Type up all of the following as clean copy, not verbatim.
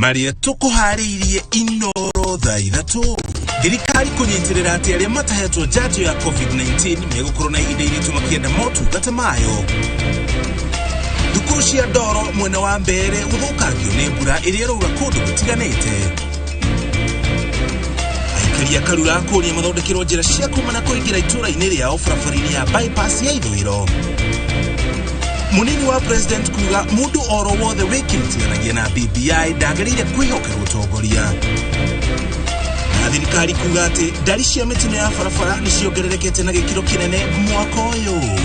Marĩa tũkũharĩirie Inoro thaa 3. Thirikari kũnyitĩrĩra atĩ arĩa matahetwo njanjo ya COVID-19 megũkorwo na ihinda iritũ makĩenda motungata mayo. Thukuru cia ndoro mwena wa Mbeere gũthũkangio nĩ mbura ĩrĩa ĩraura kũndũ gũtiganĩte. Aikari a Karura kũria mathondekerwo njĩra cia kuma na kũingĩra itũũra-inĩ rĩao barabara-inĩ ya bypass ya ithũĩro. Munini wa president kuga mundu oro wothe wĩkĩrutithanagia na BBI ndagĩrĩire kwĩhokerwo ũtongoria. Na thirikari kuga atĩ ndari cia mĩtino ya barabara nĩ ciongererekete na gĩkĩro kĩnene mwaka ũyũ.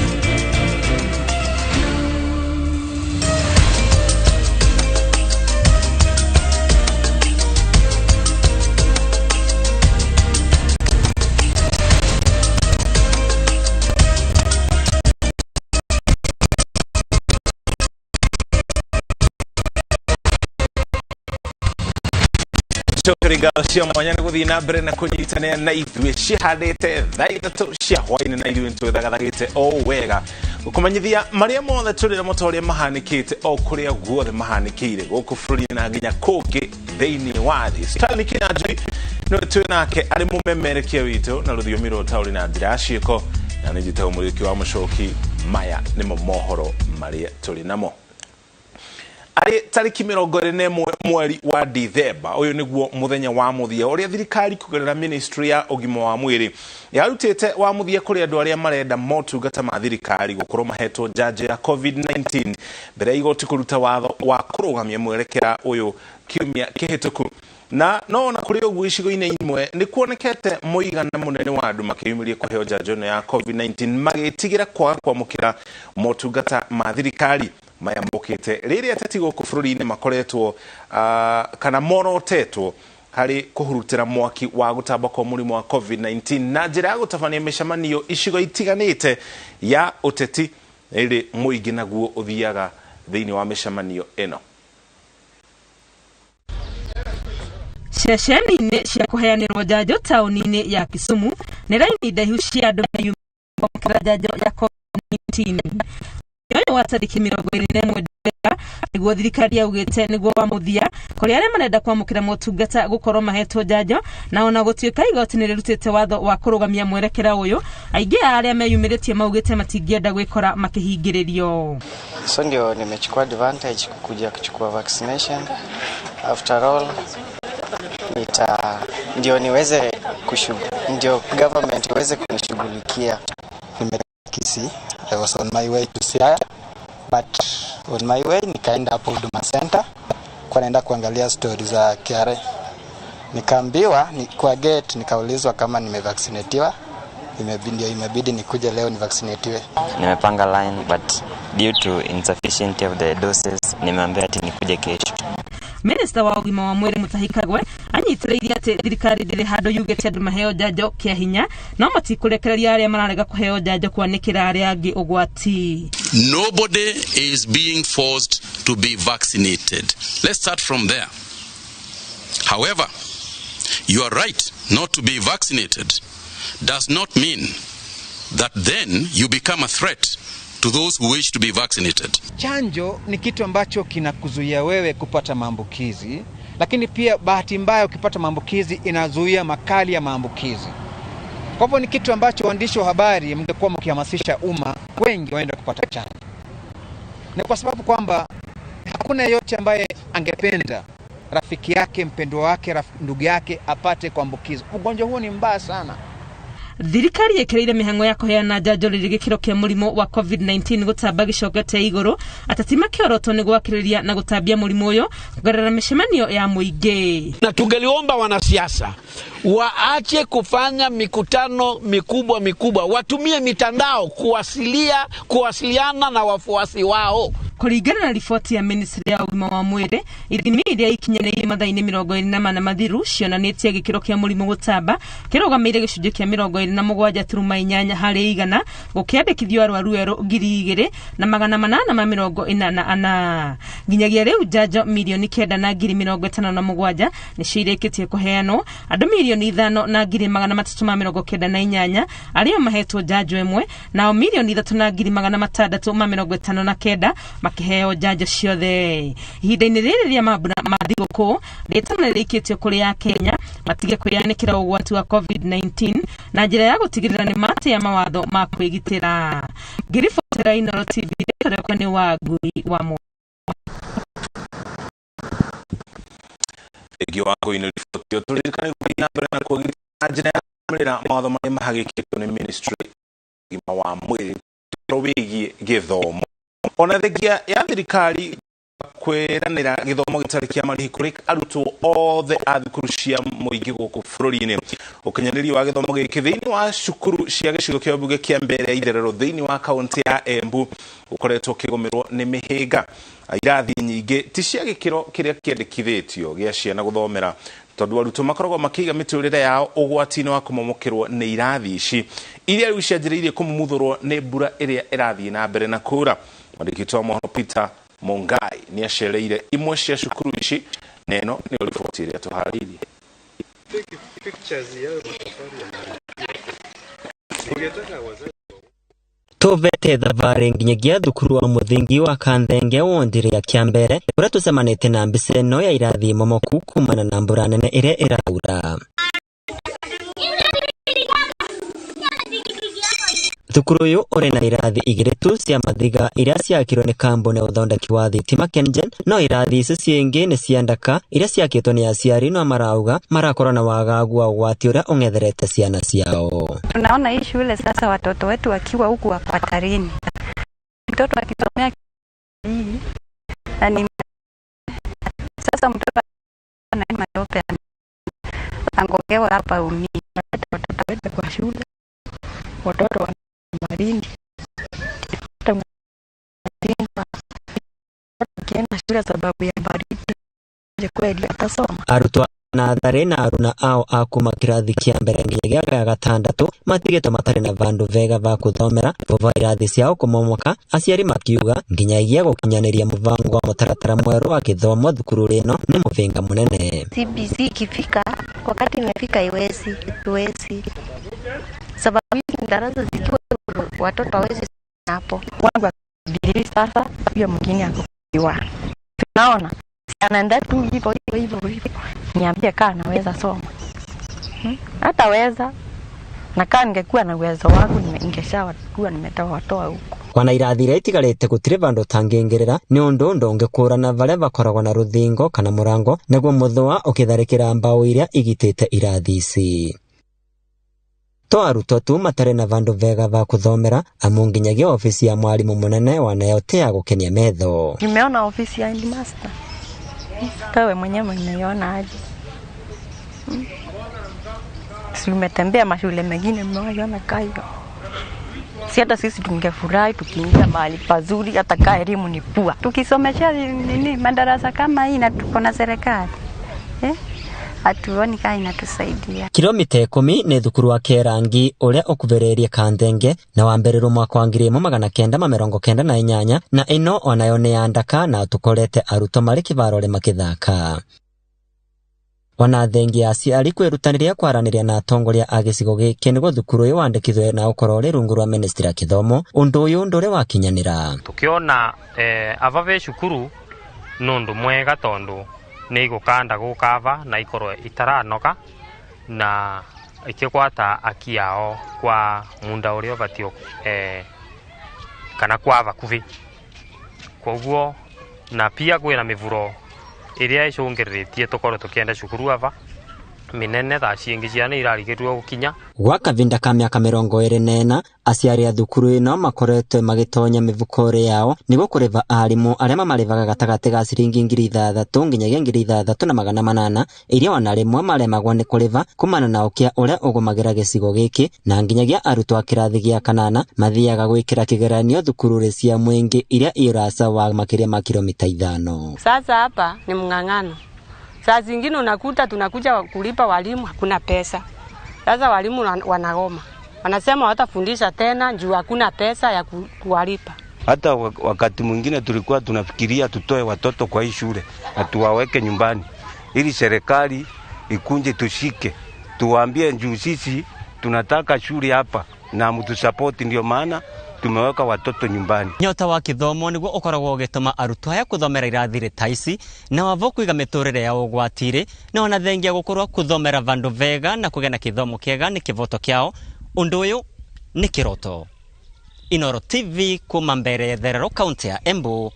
Cokeria ngatho cia mwanya nĩ gũthiĩ na mbere na kũnyitanĩra na ithuĩ cihandĩte thaa 3 cia hwaĩ-inĩ na ithuĩ nĩtwĩthagathagĩte o wega gũkũmenyithia marĩa mothe tũrĩ namo ta ũrĩa mahanĩkĩte o kũrĩa guothe mahanĩkĩire gũkũ bũrũri-inĩ na nginya kũngĩ thĩinĩ wa thĩ. Stanley Kinyanjui nĩwe twĩ nake arĩ mũmemerekia witũ na rũthiomi rwa ũtaũri na njĩra ya ciĩko, na nĩ njĩtagwo Mũrĩki wa Mũcoki. Maya nĩmo mohoro marĩa tũrĩ namo. Arĩ tarĩki 21 mweri wa Dithemba, ũyũ nĩguo mũthenya wa mũthia ũrĩa thirikari kũgerera ministry ya ũgima wa mwĩrĩ yarutĩte wa mũthia kũrĩ andũ arĩa marenda motungata ma thirikari gũkorwo mahetwo njanjo ya COVID-19 mbere ya igoti kũruta watho wa kũrũgamia mwerekera ũyũ kiumia kĩhĩtũku. Na no ona kũrĩ ũguo icigo-inĩ imwe nĩ kuonekete mũigana mũnene wa andũ makĩyumĩria kũheo njanjo ĩno ya COVID-19 magĩtigĩra kwaga kwamũkĩra motungata ma thirikari maya mokĩte rĩrĩa ateti gũkũ bũrũri-inĩ makoretwo kana morotetwo harĩ kũhurutĩra mwaki wa gũtamba kwa mũrimũ wa COVID-19 na njĩra ya gũtabania mĩcemanio icigo itiganĩte ya ũteti ĩrĩ mũingĩ naguo ũthiaga thĩinĩ wa mĩcemanio ĩno. Ceceni-inĩ cia kũheanĩrwo njanjo taũni-inĩ ya Kisumu nĩ raini ndaihu cia andũ meyumĩria njanjo ya COVID-19. Ũyũ wa tarĩki 21 Dithemba nĩguo thirikari yaugĩte nĩguo wa mũthia kũrĩ arĩa marenda kwamũkĩra motungata gũkorwo mahetwo njanjo, na ona gũtuĩka igoti nĩ rĩrutĩte watho wa kũrũgamia mwerekera ũyũ, aingĩ a arĩa meyumĩrĩtie maugĩte matingĩenda gwĩkora makĩhingĩrĩrio. So ndio nimechukua advantage kuja kuchukua vaccination. After all ndio niweze ndio government iweze kunishughulikia. Nimekisi, I was on my way to Siaya, but on my way nikaenda hapo Huduma Center kwa naenda kuangalia stories za KRA. Nikaambiwa ni kwa gate, nikaulizwa kama nimevaccinatiwa. Imebidi nikuje leo nivaccinatiwe. Nimepanga line but due to insufficiency of the doses nimeambiwa ati nikuje kesho. Minister wa ũgima wa mwĩrĩ Mutahi Kagwe anyitĩrĩire atĩ thirikari ndĩrĩ handũ yugĩte andũ maheo njanjo kĩa hinya, no matikũrekereria arĩa mararega kũheo njanjo kwanĩkĩra arĩa angĩ ũgwati. Nobody is being forced to be vaccinated. Let's start from there. However, your right not to be vaccinated does not mean that then you become a threat to those who wish to be vaccinated. Chanjo ni kitu ambacho kinakuzuia wewe kupata maambukizi, lakini pia bahati mbaya ukipata maambukizi inazuia makali ya maambukizi. Kwa hivyo ni kitu ambacho waandishi wa habari mngekuwa mkihamasisha umma wengi waende kupata chanjo. Ni kwa sababu kwamba hakuna yeyote ambaye angependa rafiki yake, mpendwa wake, ndugu yake apate kuambukizwa. Ugonjwa huo ni mbaya sana. Thirikari ĩkĩrĩire mĩhang'o ya kũheana njanjo rĩrĩ gĩkĩro kĩa mũrimũ wa COVID-19 gũtamba gĩcokete igũrũ, ateti makĩorotwo nĩ gwakĩrĩria na gũtambia mũrimũ ũyũ kũgerera mĩcemanio ya mũingĩ. Na tungeliomba wanasiasa waache kufanya mikutano mikubwa mikubwa, watumie mitandao kuwasiliana na wafuasi wao. Kũringana na riboti ya ministry ya ũgima wa mwĩrĩ, ithimi iria ikinyanĩire mathaa-inĩ 24 mathiru cionanĩtie gĩkĩro kĩa mũrimũ gũtamba kĩrũgamĩire gĩcunjĩ kĩa 27.8 harĩ igana, gũkĩandĩkithio arwaru erũ 2,844. Nginyagia rĩu njanjo 9,057,000 nĩcio irĩkĩtie kũheanwo, andũ 5,398,000 arĩa mahetwo njanjo ĩmwe, nao 3,659,000 makĩheo njanjo ciothe. Ihinda-inĩ rĩrĩ rĩa mambura ma thigũkũ, rĩtana rĩrĩkĩtio kũrĩ a Kenya matige kwĩyanĩkĩra ũgwati wa COVID-19 na njĩra ya gũtigĩrĩra nĩ matĩa mawatho ma kwĩgitĩra. Ngĩribotera Inooro TV, rĩtwa nĩ Wangui wa Mwa. Thengiũ wa Ngui nĩ riboti ĩyo. Tũririkane gũthiĩ na mbere na kwĩgitĩra na njĩra ya kũrũmĩrĩra mawatho marĩa mahagĩkĩtwo nĩ ministry ũgima wa mwĩrĩ wĩgiĩ gĩthomo. Ona thengia ya thirikari kwĩranĩra gĩthomo gĩtarĩ kĩa marĩhi kũrĩ arutwo othe a thukuru cia mũingĩ gũkũ bũrũri-inĩ. Ũkinyanĩria wa gĩthomo gĩkĩ thĩinĩ wa cukuru cia gĩcigo kĩa mbunge kĩa Mbeere ya Itherero thĩinĩ wa kaunti ya Embu ũkoretwo ũkĩgũmĩrwo nĩ mĩhĩnga. Irathi nyingĩ ti cia gĩkĩro kĩrĩa kĩendekithĩtio gĩa ciana gũthomera, tondũ arutwo makoragwo makĩiga mĩtũrĩre yao ũgwati-inĩ wa kũmomokĩrwo nĩ irathi ici iria rĩu cianjĩrĩirie kũmumuthũrwo nĩ mbura ĩrĩa ĩrathiĩ na mbere na kura. Mwandĩki wa mohoro Peter Mungai nĩ acereire imwe cia cukuru ici, na ĩno nĩyo riboti ĩrĩa tũharĩirie. Tuvete thabarĩ nginyagia thukuru wa mũthingi wa Kanthenge wondire ya Kĩambere kũrĩa tũcemanĩtie na mbica ĩno ya irathi momoku kumana na mbura nene ĩrĩa ĩraura. Thukuru ũyũ ũrĩ na irathi igĩrĩ tu cia mathiga iria ciakirwo nĩ kambuni ya ũthondeki wa thitima KenGen, no irathi ici cingĩ nĩ cia ndaka iria ciakĩtwo nĩ aciari no marauga marakorwo na wagagu wa ũgwati ũrĩa ũng'etherete ciana ciao. Tunaona hii shule sasa watoto wetu wakiwa huku wako hatarini. Mtoto akisomea hii na ni sasa mtoto ana matope angogewa hapa umi. Watoto wetu kwa shule, watoto wa Malindi hata akienda shule sababu ya baridi kweli atasoma. Arutwo natharĩ na aruna ao a kuma kĩrathi kĩa mbere nginyagia gĩa gatandatũ matigĩtwo matarĩ na vandũ vega va kũthomera vova irathi ciao kũmomoka, aciari makiuga nginyagia gũkinyanĩria mũbango wa mũtaratara mwerũ wa gĩthomo thukuru ĩno nĩ mũhĩnga mũnene. CBC ikifika, wakati imefika iwezi tuwezi, sababu hizi darasa zikiwa watoto hawezi hapo. Wangu akibiri sasa, huyo mwingine ako tunaona anaenda tu hivyo hivyo hivyo, niambie kaa naweza soma hataweza, na kaa ningekuwa na uwezo wangu ningeshakuwa nimetoa watoa huko. Kwana irathi iria itigarĩte gũtirĩ vandũ ũtangĩingĩrĩra nĩ ũndũ ndũngĩkũrana varia vakoragwo na rũthingo kana mũrango nĩguo mũthũa ũkĩtharĩkĩra mbaũ iria igitĩte irathi ici. To arutwo tu matarĩ na vandũ vega va kũthomera, amu nginyagia ofisi ya mwarimu mũnene wanayo ti ya gũkenia metho. Nimeona ofisi ya headmaster. Wewe mwenyewe umeiona aje? Si umetembea mashule mengine umeona kayo. Si hata sisi tungefurahi tukiingia mahali pazuri, hata kaa elimu ni pua. Tukisomesha nini madarasa kama hii na tuko na serikali. Hatuoni kaa inatusaidia. Kilomita 10 nĩ thukuru wa Kerangi ũrĩa ũkuhĩrĩirie Kanthenge na wambĩrĩirio mwaka wa 1998 na ĩno onayo nĩ ya ndaka na tũkorete arutwo marĩ kĩvarore makĩthaka. Ona thengia aciari kwĩrutanĩria kwaranĩria na atongoria a gĩcigo gĩkĩ nĩguo thukuru ũyũ wandĩkithwe na ũkorwo ũrĩ rungu rwa ministry ya gĩthomo, ũndũ ũyũ ndũrĩ wakinyanĩra. Tukiona ava ve cukuru nĩ ũndũ mwega tondũ nĩ igũkanda gũkava na ikorwo itaranoka na ikikwata aki yao kwa munda ũrĩa ũbatiĩ kana kwa vakuvi. Koguo na pia kwĩna mĩburo ĩrĩa ĩcũngĩrĩrĩtie tũkorwo tũkĩenda cukuru ava minene thaa ciingĩ ciana irarigĩrwo gũkinya. Gwa kavinda ka mĩaka 24 aciari a thukuru ĩno makoretwe magĩtonya mĩhuko yao nĩguo kũrĩva arimũ arĩa mamarĩvaga gatagatĩ ga ciringi 6,000 nginyagia 6,800 iria ona rĩmwe maremagwo nĩ kũrĩva kumana na ũkĩa ũrĩa ũgũmagĩra gĩcigo gĩkĩ, na nginyagia arutwo a kĩrathi gĩa kanana mathiaga gwĩkĩra kĩgeranio thukuru cia mũingĩ iria i ũraca wa makĩria ma kilomita 5. Sasa hapa ni mng'ang'ano. Saa zingine unakuta tunakuja kulipa walimu hakuna pesa. Sasa walimu wanagoma. Wanasema watafundisha tena juu hakuna pesa ya kuwalipa. Hata wakati mwingine tulikuwa tunafikiria tutoe watoto kwa hii shule na tuwaweke nyumbani, ili serikali ikunje tushike, tuwaambie juu sisi tunataka shule hapa na mtusapoti, ndio maana tumeweka watoto nyumbani. Nyota wa kithomo niguo ukoragwo ugituma arutwo aya kuthomera irathire ta ici na wavo kuiga miturire ya ugwatiri na ona thengia gukorwo kuthomera vandu vega na kugia na kithomo kiega ni kivoto kiao. Undu uyu ni kiroto. Inoro TV kuma mbere Therero kaunti ya Embu,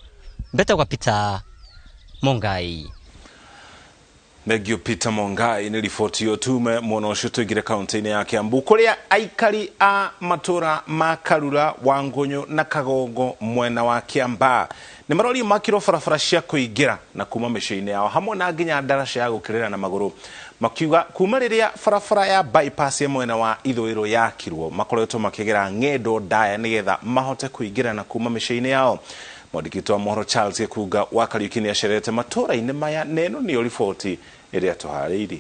mbetagwa Peter Mungai. Thengio Peter Mongai nĩ riboti ĩyo tume mwena ũcio tũingĩre kaunti-inĩ ya Kiambu kũrĩa aikari a matũra ma Karura, Wangũnyũ na Kagongo mwena wa Kiambaa nĩ marorio makĩrwo barabara cia kũingĩra na kuma mĩciĩ-inĩ yao hamwe na nginya ndaraca ya gũkĩrĩra na magũrũ, makiuga kuma rĩrĩa barabara ya bypass ya mwena wa ithũĩro yakirwo makoretwo makĩgera ng'endo ndaya nĩgetha mahote kũingĩra na kuma mĩciĩ-inĩ yao. Mwandĩki wa mohoro Charles Gĩkunga wa Kariuki nĩ acerete matũra-inĩ maya na ĩno nĩyo riboti ĩrĩa tũharĩirie.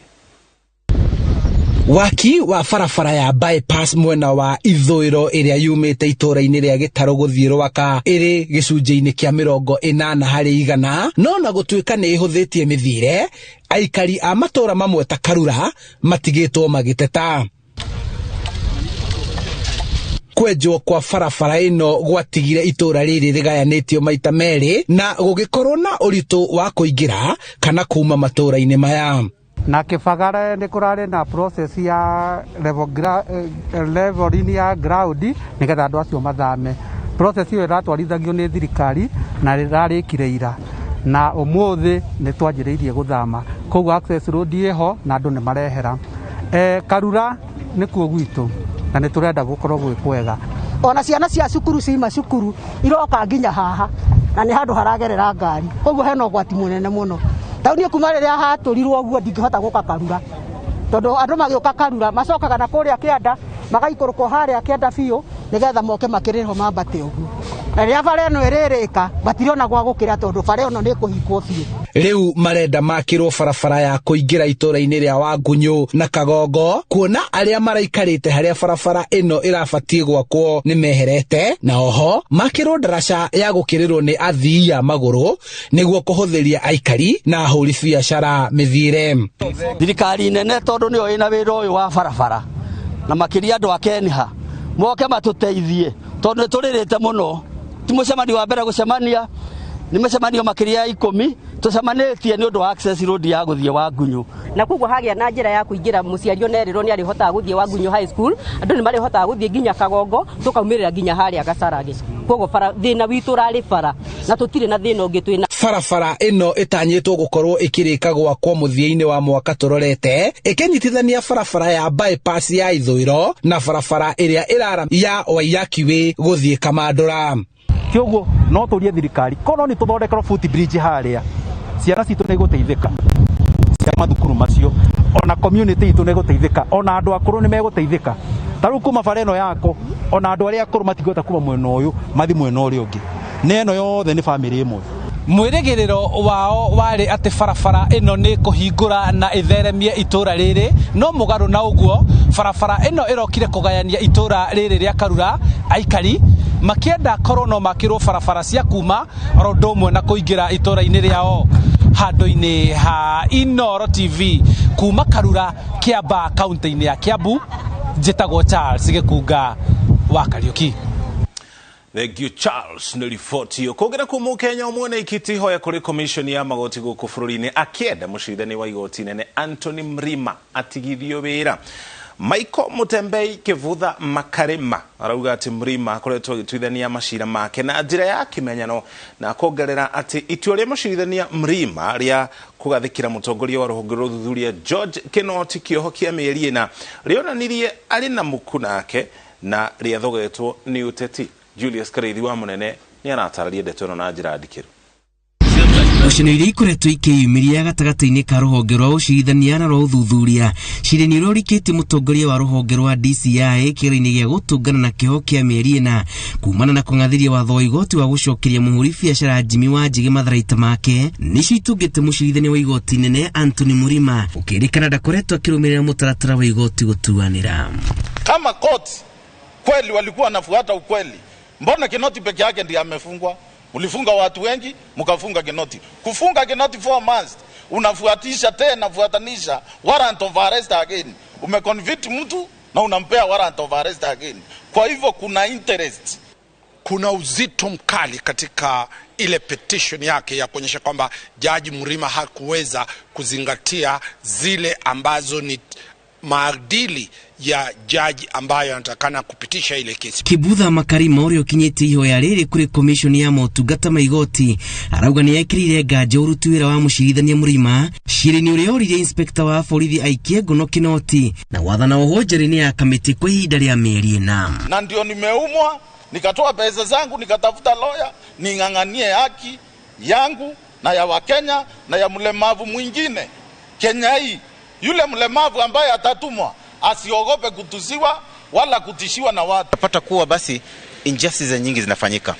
Waki wa barabara ya bypass mwena wa ithũĩro ĩrĩa yumĩte itũra-inĩ rĩa Gĩtarũ gũthiĩ Rwaka ĩrĩ gĩcunjĩ-inĩ kĩa 80 harĩ igana, no na gũtuĩka nĩ ĩhũthĩtie mĩthiĩre, aikari a matũra mamwe ta Karura matigĩtwo magĩteta. Kwenjwo kwa barabara ĩno gwatigire itũra rĩrĩ rĩgayanĩtio maita merĩ na gũgĩkorwo na ũritũ wa kũingĩra kana kuma matũra-inĩ maya. Na Kĩbagare nĩ kũrarĩ na process ya leveling ya ground nĩgetha andũ acio mathame. Process ĩyo ĩratwarithagio nĩ thirikari na ĩrarĩkire ira, na ũmũthĩ nĩ twanjĩrĩirie gũthama, koguo access road ĩho na andũ nĩ marehera. Karura nĩkuo gwitũ na nĩ tũrenda gũkorwo gwĩ kwega. Ona ciana cia cukuru cima cukuru iroka nginya haha na nĩ handũ haragerera ngari, koguo hena ũgwati mũnene mũno. Tauni kuma rĩrĩa hatũrirwo ũguo ndingĩhota gũka Karura, tondũ andũ magĩũka Karura macokaga na kũrĩa kĩanda magaikũrũka harĩa kĩanda biũ nĩgetha moke makĩrĩrwo mambate ũguo, na rĩrĩa bara ĩno ĩrĩrĩka matirona gwa gũkĩra tondũ bara ĩno nĩ ĩkũhingwo biũ. Rĩu marenda makĩrwo barabara ya kũingĩra itũra-inĩ rĩa Wangũnyũ na Kagongo, kuona arĩa maraikarĩte harĩa barabara ĩno ĩrabatiĩ gwakwo nĩ meherete, na oho makĩrwo ndaraca ya gũkĩrĩrwo nĩ athii a magũrũ nĩguo kũhũthĩria aikari na ahũri biacara mĩthiĩre. Thirikari nene tondũ nĩyo ĩna wĩra ũyũ wa barabara na makĩria andũ a Kenya moke matũteithie tondũ nĩ tũrĩrĩte mũno. Ti mũcemanio wa mbere gũcemania, nĩ mĩcemanio makĩria ya 10 tũcemanĩtie nĩ ũndũ wa access road ya gũthiĩ Wangũnyũ, na koguo hagĩa na njĩra ya kũingĩra mũciari ona erĩrwo nĩ arĩhotaga gũthiĩ Wangũnyũ High School, andũ nĩ marĩhotaga gũthiĩ nginya Kagongo tũkaumĩrĩra nginya harĩa Gacarage. Koguo bara thĩna witũ ũrarĩ bara na tũtirĩ na thĩna ũngĩ twĩna. Barabara ĩno ĩtanyĩtwo gũkorwo ĩkĩrĩka gwakwo mũthia-inĩ wa mwaka tũrorete, ĩkĩnyitithania barabara ya bypass ya ithũĩro na barabara ĩrĩa ĩrara ya Waiyaki Way gũthiĩ Kamandũra. Kĩoguo no tũrie thirikari korwo nĩ tũthondekerwo footbridge harĩa, ciana citũ nĩ igũteithĩka cia mathukuru macio, ona community itũ nĩ ĩgũteithĩka, ona andũ akũrũ nĩ megũteithĩka. Ta rĩu kuma bara ĩno yako, ona andũ arĩa akũrũ matingĩhota kuma mwena ũyũ mathi mwena ũrĩa ũngĩ, na ĩno yothe nĩ bamĩrĩ ĩmwe. Mwĩrĩgĩrĩro wao warĩ atĩ barabara ĩno nĩ kũhingũra na ĩtheremie itũra rĩrĩ, no mũgarũ na ũguo barabara ĩno ĩrokire kũgayania itũra rĩrĩ rĩa Karura, aikari makĩenda korwo no makĩrwo barabara cia kuma oro ũndũ ũmwe na kũingĩra itũra-inĩ rĩao. Handũ-inĩ ha Inoro TV kuma Karura, Kiambaa, kaunti-inĩ ya Kiambu, njĩtagwo Charles Gĩkunga wa Kariuki. Thank you Charles nĩ riboti ĩyo. Kũngĩra kuma Kenya ũmwe nĩ ikĩtie ihoya kũrĩ commission ya magoti gũkũ bũrũri-inĩ akĩenda mũcirithania wa igoti nene Anthony Mrima atigithio wĩra. Michael Mutembei Kivutha Makarima arauga atĩ Mrima akoretwo agĩtuithania macira make na njĩra ya kĩmenyano, na akongerera atĩ itua rĩa mũcirithania Mrima rĩa kũgathĩkĩra mũtongoria wa rũhonge rwa ũthuthuria George Kinoti kĩoho kĩa mĩeri 4 rĩonanirie arĩ na muku nake na rĩathogetwo nĩ ũteti. Julius Karithi wa Mũnene nĩ aratarĩria ndeto ĩno na njĩra ndikĩru. Ngucanio iria ikoretwo ikĩyumĩria gatagatĩ-inĩ ka rũhonge rwa ũcirithania na rwa ũthuthuria cira-inĩ ũrĩa ũrikĩtie mũtongoria wa rũhonge rwa DCI kĩgĩra-inĩ gĩa gũtũngana na kĩoho kĩa mĩeri 4 kumana na kũng'athĩria watho wa igoti wa gũcokeria mũhũri biacara Jimmy Wanjigi matharaita make nĩcio itũngĩte mũcirithania wa igoti nene Anthony Mrima ũkĩrĩkana ndakoretwo akĩrũmĩrĩra mũtaratara wa igoti gũtuanĩra. Kama court kweli walikuwa wanafuata ukweli, Mbona Kinoti peke yake ndiye amefungwa? Mlifunga watu wengi, mkafunga Kinoti. Kufunga Kinoti 4 months, unafuatisha tena, fuatanisha warrant of arrest again. Umeconvict mtu na unampea warrant of arrest again. Kwa hivyo kuna interest. Kuna uzito mkali katika ile petition yake ya kuonyesha kwamba Jaji Mrima hakuweza kuzingatia zile ambazo ni maadili ya jaji ambayo anatakana kupitisha ile kesi. Kibutha Makarima uria ukinyite ihoya riri kuri commission ya motungata ma igoti arauga ni ekirire nganja uruti wira wa mucirithania Murima cira-ini uria oririe inspector wa borithi aikie ngono Kinoti na wathana ohwo njera-ini ya kamiti kwa ihinda ria mieri 4. Na ndio nimeumwa, nikatoa pesa zangu, nikatafuta lawyer ning'ang'anie haki yangu na ya Wakenya na ya mlemavu mwingine Kenya hii. Yule mlemavu ambaye atatumwa asiogope kutusiwa wala kutishiwa na watu. Napata kuwa basi injustices nyingi zinafanyika.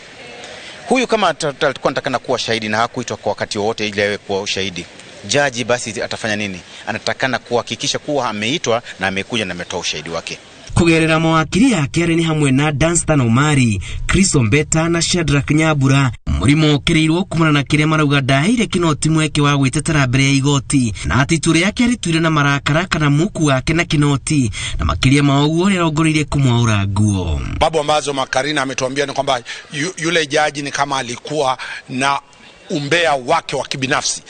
Huyu kama alikuwa anatakana kuwa shahidi na hakuitwa kwa wakati wowote ili awe kuwa ushahidi, jaji basi atafanya nini? Anatakana kuhakikisha kuwa ameitwa na amekuja na ametoa ushahidi wake. Kugerera mawakili yake arĩ nĩ hamwe na Danstan Omari, Chris Ombeta na Shadrack Nyambura. Mũrimũ ũkĩrĩirwo kumana na kĩrĩa marauga ndaheire Kinoti mweke wa gwĩtetera mbere ya igoti na atĩ itua rĩake arĩtuire na marakara kana muku wake na Kinoti, na makĩria ma ũguo rĩarongoreirie kũmwaũra nguo. Sababu ambazo Makarina ametuambia ni kwamba yule jaji ni kama alikuwa na umbea wake wa kibinafsi.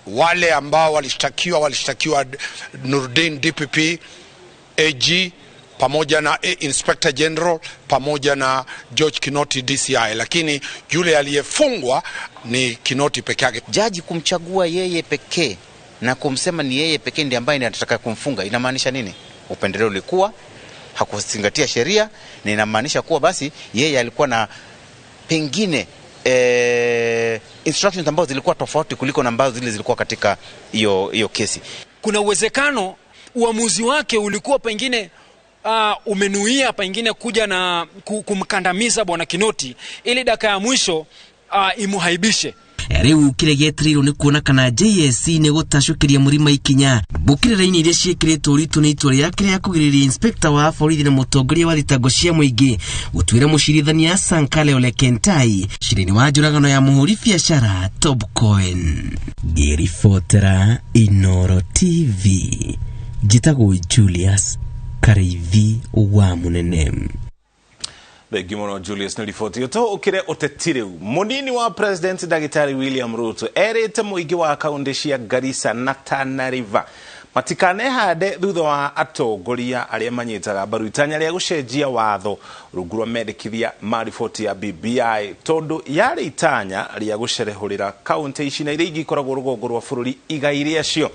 Wale ambao walishtakiwa Nurdin DPP, AG pamoja na Inspector General pamoja na George Kinoti DCI, lakini yule aliyefungwa ni Kinoti peke yake. Jaji kumchagua yeye pekee na kumsema ni yeye pekee ndiye ambaye anataka kumfunga inamaanisha nini? Upendeleo ulikuwa, hakuzingatia sheria, na inamaanisha kuwa basi yeye alikuwa na pengine instructions ambazo zilikuwa tofauti kuliko na ambazo zile zilikuwa katika hiyo kesi. Kuna uwezekano uamuzi wake ulikuwa pengine umenuia pengine kuja na kumkandamiza bwana Kinoti ili dakika ya mwisho imuhaibishe. Riu kĩrĩa gĩetereirwo nĩ kuona kana JSC nĩ gũtacũkĩria Mũrima ikinya mbũkĩrĩra-inĩ iria ciĩkĩrĩtwo ũritũ nĩ itua rĩake rĩa kũgirĩrĩria inspector wa borithi na mũtongoria wa thitango cia mũingĩ gũtuĩra mũcirithania Sankale Ole Kentai cira-inĩ wa njũragano ya mũhũri biacara Tob Cohen. Ngĩribotera Inooro TV, njĩtagwo Julius Kariithi wa Munene. Thengi muno Julius nĩ riboti ĩyo. Tũũkĩre ũteti rĩu. Mũnini wa President Ndagĩtarĩ William Ruto erĩte mũingĩ wa kaunti cia Garissa na Tana River matikanehande thutha wa atongoria arĩa manyitaga mbaru itanya rĩa gũcenjia watho rungu rwa mendekithia ma riboti ya BBI tondũ yarĩ itanya rĩa gũcerehũrĩra kaunti ici na iria ingĩ ikoragwo rũgongo rwa bũrũri igai rĩacio.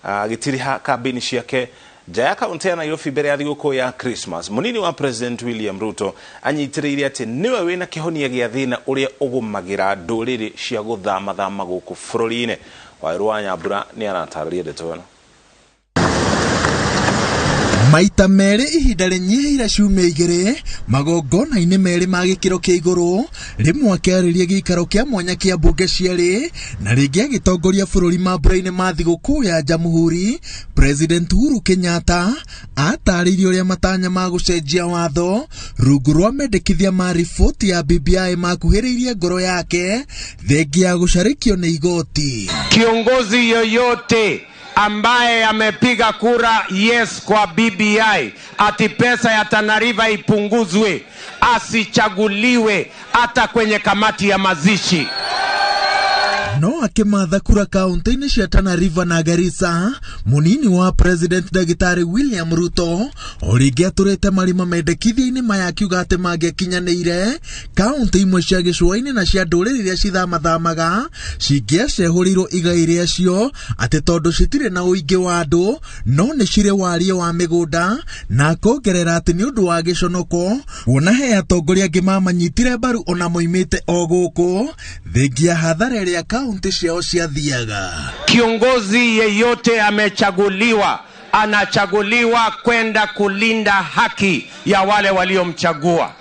Agĩtiriha kambĩini ciake nja ya kaunti ya Nairobi mbere ya thigũkũ ya Christmas, mũnini wa President William Ruto anyitĩrĩire atĩ nĩwe wĩna kĩhonia gĩa thĩna ũrĩa ũgũmagĩra ndũrĩrĩ cia gũthamathama gũkũ bũrũri-inĩ. Waweru wa Nyambura nĩ aratarĩria ndeto ĩno. Maita merĩ ihinda rĩnyihĩire ciumia igĩrĩ magongona-inĩ merĩ ma gĩkĩro kĩa igũrũ, rĩmwe akĩarĩria gĩikaro kĩa mwanya kĩa mbunge cierĩ na rĩngĩ agĩtongoria bũrũri mambura-inĩ ma thigũkũ ya Jamhuri. President Uhuru Kenyatta atarĩirie ũrĩa matanya ma gũcenjia watho rungu rwa mendekithia ma riboti ya BBI makuhĩrĩirie ngoro yake thengia ya gũcarĩkio nĩ igoti. Kiongozi yoyote ambaye amepiga kura yes kwa BBI ati pesa ya Tana River ipunguzwe asichaguliwe hata kwenye kamati ya mazishi. No akimatha kura kaunti-inĩ cia Tana River na Garissa, munini wa President Ndagĩtarĩ William Ruto o rĩngĩ atũrĩte marima mendekithia-inĩ maya akiuga atĩ mangĩakinyanĩire kaunti imwe cia gĩcũa-inĩ na cia ndũrĩrĩ iria cithamathamaga cingĩacehũrĩirwo igai rĩacio atĩ tondũ citirĩ na ũingĩ wa andũ no nĩ cirĩ warie wa mĩgũnda, na akongerera atĩ nĩ ũndũ wa gĩconoko kuona he atongoria angĩ mamanyitire mbaru ona moimĩte o gũkũ thengia hathara ĩrĩa kaunti ciao ciathiaga. Kiongozi yeyote amechaguliwa anachaguliwa kwenda kulinda haki ya wale waliomchagua.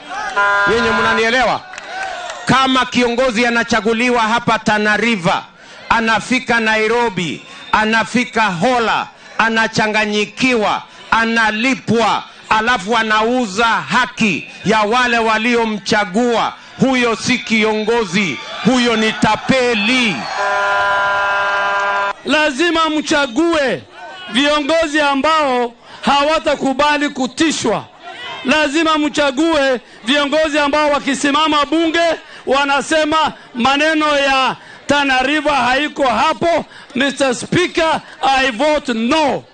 Nyinyi mnanielewa? Kama kiongozi anachaguliwa hapa Tana River, anafika Nairobi, anafika Hola, anachanganyikiwa, analipwa, alafu anauza haki ya wale waliomchagua, huyo si kiongozi, huyo ni tapeli. Lazima mchague viongozi ambao hawatakubali kutishwa. Lazima mchague viongozi ambao wakisimama bunge wanasema maneno ya Tana River haiko hapo. Mr. Speaker, I vote no.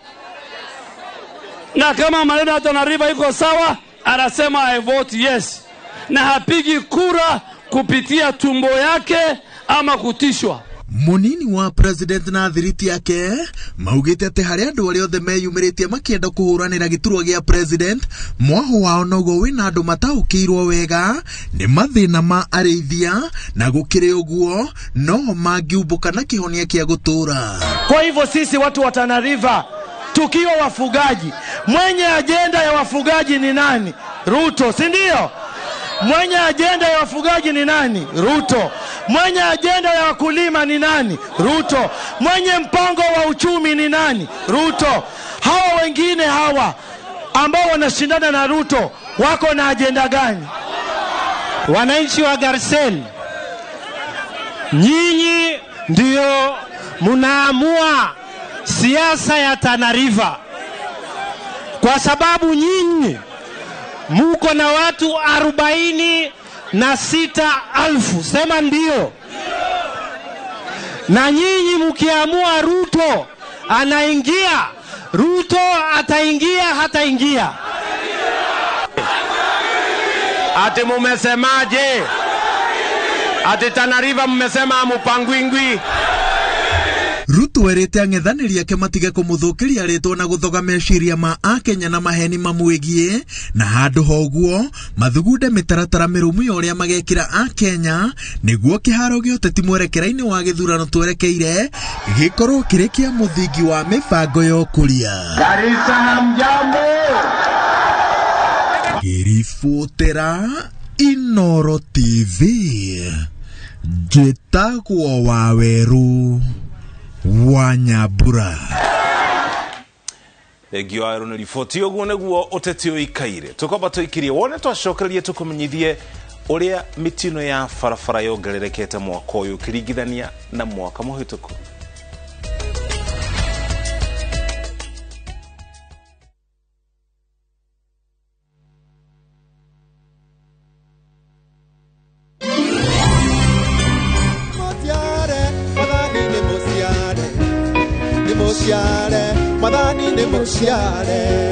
Na kama maneno ya Tana River iko sawa, anasema I vote yes, na hapigi kura kupitia tumbo yake ama kutishwa. Munini wa president na thiriti yake maugite ati hari andu aria othe meyumiritie makienda kuhuranira giturwa gia president mwaho wao noguo wina andu mataukirwo wega ni mathina ma arĩithia na gukiri uguo no mangiumbuka na kihonia kia gutura. Kwa hivyo sisi watu wa Tana River tukiwa wafugaji, mwenye ajenda ya wafugaji ni nani? Ruto, si ndio? Mwenye ajenda ya wafugaji ni nani? Ruto. Mwenye ajenda ya wakulima ni nani? Ruto. Mwenye mpango wa uchumi ni nani? Ruto. Hawa wengine hawa ambao wanashindana na Ruto wako na ajenda gani? Wananchi wa Garsen, nyinyi ndio munaamua siasa ya Tana River, kwa sababu nyinyi muko na watu 46,000, sema ndio. Na nyinyi mkiamua Ruto anaingia, Ruto ataingia, hataingia. Ati mumesemaje? Ati Tana River mmesema mupangwingwi. Ruto erite ang'ethanĩri ake matige kũmũthũkĩria rĩtwa na gũthoga meciria ma akenya na maheni mamwĩgiĩ, na handũ ha ũguo mathugunde mĩtaratara mĩrũmu ya ũrĩa magekĩra akenya nĩguo kĩharo gĩa ũteti mwerekera-inĩ wa gĩthurano twerekeire gĩkorwo kĩrĩ kĩa mũthingi wa mĩbango ya ũkũria. Garissa hamjambo. Ngĩribotera Inooro TV, njĩtagwo Wawerũ wa Nyambura. Thengio Wawerũ nĩ riboti ũguo nĩguo ũteti ũikaire. Tũkwamba tũikirie wone twacokererie tũkũmenyithie ũrĩa mĩtino ya barabara yongererekete mwaka ũyũ ũkĩringithania na mwaka mũhĩtũku. Mwathani nĩ mũciare.